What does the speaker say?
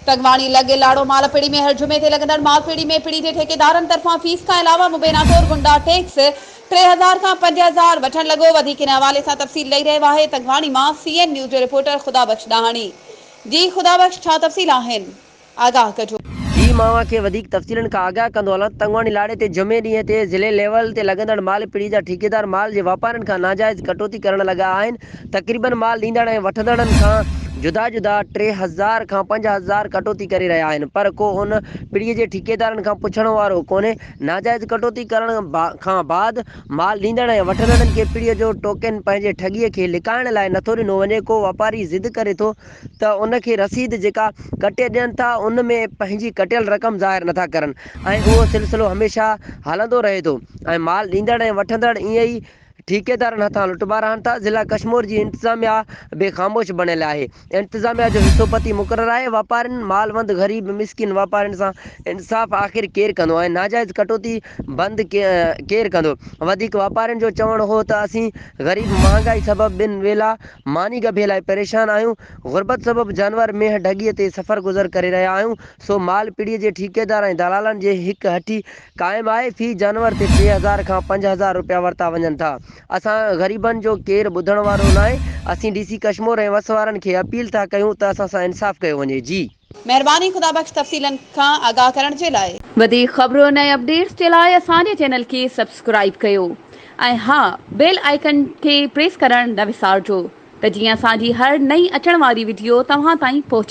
تنگواڻي لڳ لاڙو مال پڙي ۾ هر جمعي تي لڳندڙ مال پڙي ۾ پڙي جي ٺيڪيدارن طرفان فيس کان علاوه مبينا طور غنڊا ٽيڪس 3000 کان 5000 وٺڻ لڳو وڌيڪ ان حوالي سان تفصيل ڏئي رهيو آهي تنگواڻي مان سي اين نيوز جو رپورٽر خدا بخش ڏاهاڻي جي خدا بخش ڇا تفصيل آهن آگاهه ڪجو. جي مان اوهان کي وڌيڪ تفصيلن کان آگاهه ڪندو هلان ته تنگواڻي لاڙي تي جمعي ڏينهن تي ضلعي ليول تي لڳندڙ مال پڙي جا ٺيڪيدار مال جي واپارين کان ناجائز ڪٽوتي ڪرڻ لڳا آهن تقريبن مال ڏيندڙ ۽ وٺندڙن کان جدا جدا 3000 کان 5000 ڪٽوتي ڪري رهيا آهن پر ڪو ان پڙي جي ٺيڪيدارن کان پڇڻ وارو ڪونهي ناجائز ڪٽوتي ڪرڻ کان بعد مال ڏيندڙ ۽ وٺندڙن کي پڙي جو ٽوڪن پنهنجي ٺڳيء کي لڪائڻ لاء نٿو ڏنو وڃي ڪو واپاري ضد ڪري ٿو ته ان کي رسيد جيڪا ڪٽي ڏين ٿا ان ۾ پنهنجي ڪٽيل رقم ظاهر نٿا ڪرن ۽ اهو سلسلو هميشه هلندو رهي ٿو ۽ مال ڏيندڙ ۽ وٺندڙ ائين ئي ٺيڪيدارن هٿان لٽبا رهن ٿا، ضلع ڪشمور جي انتظاميا به خاموش بڻيل آهي، انتظاميا جو حصو پتي مقرر آهي، واپارين، مال وند غريب مسڪين واپارين سان انصاف آخر ڪير ڪندو ۽ ناجائز ڪٽوتي بند ڪير ڪندو، وڌيڪ واپارين جو چوڻ هو ته اسين غريب مهانگائي سبب ٻن ويلا ماني ڳڀي لاء پريشان آهيون، غربت سبب جانور مينهن ڍڳي تي سفر گذر ڪري رهيا آهيون، سو مال پڙي جي ٺيڪيدار ۽ دلالن جي هڪ هٺي قائم آهي، في جانور تي 3000 کان 5000 رپيا ورتا وڃن ٿا، اسان غريبن جو ڪير ٻڌڻ وارو ناهي، اسين ڊي سي ڪشمور ۽ وس وارن کي اپيل ٿا ڪيون ته اسان سان انصاف ڪيو وڃي، جي. مهرباني خدا بخش تفصيلن کان آگاهه ڪرڻ جي لاء. وڌيڪ خبرن ۽ اپڊيٽس جي لاء اسان جي چينل کي سبسڪرائيب ڪيو ۽ ها بيل آئيڪن کي پريس ڪرڻ نه وسارجو ته جيئن اسان جي هر نئين اچڻ واري وڊيو توهان تائين پهچي.